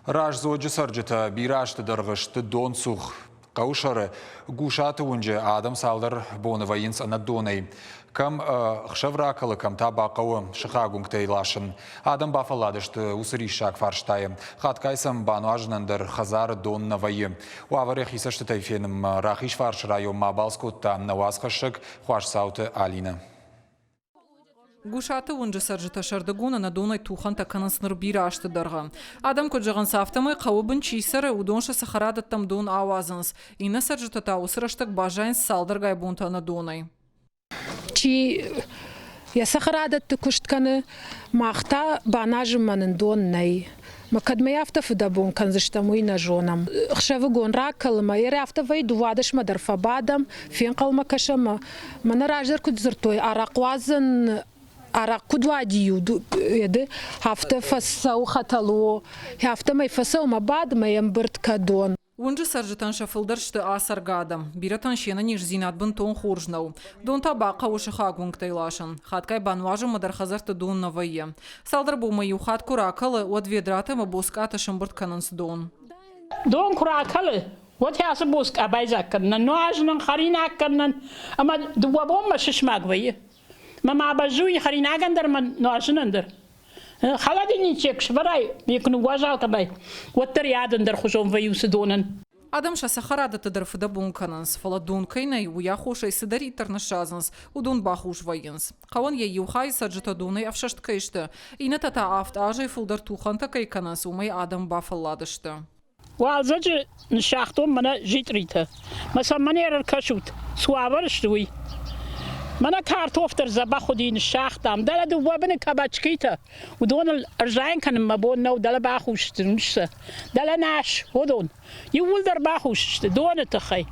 Раздзоджы цӕрджытӕ бирӕ азты дӕргъы сты донцух. Хъӕуы сӕры Гусаты уынджы адӕм цалдӕр боны вӕййынц ӕнӕ донӕй. Кӕм ӕхсӕв ракӕлы, кӕм та бахъӕуы сыхаг уынгтӕй ласын. Адӕм бафӕлладысты уыцы риссаг фарстайы. Хатгай сӕм бануазынӕн дӕр хӕдзары дон нӕ вӕййы. Уавӕр йӕхи цӕстытӕй фенынмӕ Рахизфарсы районмӕ абалц кодта нӕ уацхӕссӕг Хуасдзауты Алинӕ. Гусаты уынджы цӕрджытӕ сӕрдыгон ӕнӕдонӕй тухӕнтӕ кӕнынц ныр бирӕ азты дӕргъы. Адӕм куыд зӕгъынц, афтӕмӕй хъӕуы бын чи цӕры, уыдон сӕ цӕхӕрадӕттӕм дон ауадзынц. Иннӕ цӕрджытӕ та уыцы рӕстӕг баззайынц цалдӕргай бонтӕ ӕнӕдонӕй. Чи йӕ цӕхӕрадӕтты куыст кӕны, мах та баназынмӕ нын дон нӕй. Мӕ кӕдмӕ афтӕ фыдӕбон кӕндзыстӕм, уый нӕ зонӕм. Ӕхсӕвыгон ракӕлы мӕ йӕ афтӕ вӕййы дыууадӕсмӕ дӕр фӕбадӕм, фенхъӕлмӕ кӕсӕм. Мӕнӕ раздӕр куыд дзырдтой, арахъуадзӕн арахъ куыд уади-иу ды, афтӕ фӕцӕуы хӕтӕло, афтӕмӕй фӕцӕуы мӕ бад мӕ ӕмбырд кӕдон. Уынджы цӕрджытӕн сӕ фылдӕр сты ацӕргӕ адӕм. Бирӕтӕн се нӕниздзинад бынтон хорз нӕу. Дон та бахъӕуы сыхаг уынгтӕй ласын. Хатгай бануазынмӕ дӕр хӕдзӕртты дон нӕ вӕййы. Цалдӕр бонмӕ иу хатт куы ракӕлы, уӕд ведратӕ ӕмӕ боцкъатӕ сӕмбырд кӕнынц дон. Дон куы ракӕлы, уӕд ацы боцкъа байдзаг кӕнынӕн, нуазынӕн, хӕринаг кӕнынӕн ӕмӕ дыууӕ бонмӕ сысмаг вӕййы. Мӕ ма бӕззуй хӕринагӕн дӕр ӕмӕ нуазынӕн дӕр. Холодильничек сӕвӕрай, куы ныууазал кӕнай, уӕддӕр йӕ ад ӕндӕрхуызон вӕййы уыцы донӕн. Адӕм сӕ цӕхӕрадӕтты дӕр фыдӕбон кӕнынц, фӕлӕ дон кӕй нӕй, уый аххосӕй цыдӕриддӕр ныссадзынц, уыдон бахус вӕййынц. Хъӕуӕн йӕ иу хайы цӕрджытӕ донӕй ӕфсӕст кӕй сты, иннӕтӕ та авд азӕй фылдӕр тухӕнтӕ кӕй кӕнынц, уымӕй адӕм бафӕлладысты. Уалдзӕджы ныссагътон мӕнӕ джитъритӕ. Мӕ сӕм мӕнӕ ӕркӕсут, цы уавӕры сты, уый. Мӕнӕ картоф дӕр дзӕбӕх уыди, ныссагътам. Дӕлӕ дыууӕ быны кабачкитӕ, уыдоныл ӕрзайын кӕнын мӕ бон нӕу, дӕлӕ бахус сты, сӕ. Дӕлӕ нас, уыдон. Иууылдӕр бахус сты доны тыххӕй.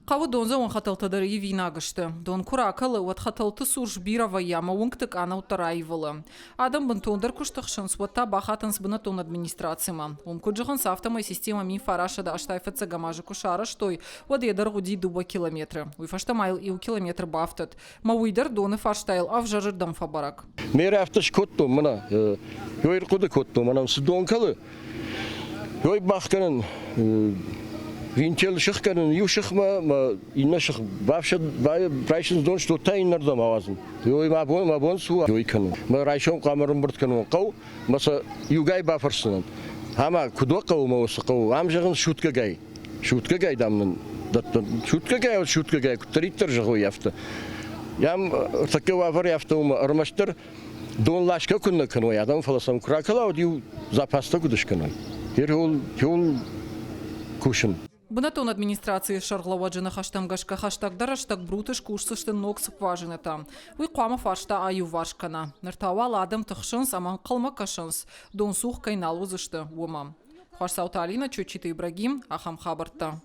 Хъӕуы дондзӕуӕн хӕтӕлтӕ дӕр ивинаг сты. Дон куы ракӕлы, уӕд хӕтӕлты цур сбирӕ вӕййы ӕмӕ уынгты къанӕуттӕ раивылы. Адӕм бынтондӕр куы стыхсынц, уӕд та бахатынц бынӕттон администрацимӕ. Уым куыд зӕгъынц, афтӕмӕй системӕ 1985 фыццӕгӕм азы куы сарӕзтой, уӕд йӕ дӕргъ уыди дыууӕ километры. Уый фӕстӕ ма йыл иу километр бафтыд. Мӕ уый дӕр доны фарстайыл ӕвзӕрырдӕм фӕбӕрӕг. Ме рӕфты скодтон, мӕнӕ, ёй ӕрхъуыды кодтон, мӕнӕ цы дон кӕлы, Ой, бахгӕнӕн, винтел сыхгӕнӕн иу сыхмӕ мӕ иннӕ сых бафсад райсынц дон что та иннӕрдӕм ауадзын. Ой, мӕ бон, мӕ бон цы у, ой кӕнын. Мӕ райсом хъуамӕ ӕрӕмбырд кӕнон хъӕу, мӕ сӕ иугай бафӕрсдзынӕн. Ӕмӕ куыд уӕ хъӕуы мӕ уыцы хъӕуы? Ам зӕгъын суткӕгай. Суткӕгай, дам, нын дӕттын. Суткӕгай, суткӕгай, куыддӕриддӕр зӕгъой, афтӕ. Ям ӕртӕккӕ уавӕр афтӕ у, ӕрмӕстдӕр дон ласгӕ куыннӕ кӕной адӕм, фӕлӕ сӕм куы ракӕла, уӕд иу запастӕ куыд скӕной. Хиуыл кусын. Бынӕттон администрацийы сӕргълӕууӕджы ныхӕстӕм гӕсгӕ хӕстӕгдӕр рӕстӕг Бруты скусдзысты ног скважинӕтӕ. Уый хъуамӕ фарста аиуварс кӕна. Ныр та уал адӕм тыхсынц ӕмӕ ӕнхъӕлмӕ кӕсынц, донцух кӕй нал уыдзысты, уымӕ. Хуасдзауты Алинӕ, Чочиты Ибрагим, ахӕм хабӕрттӕ.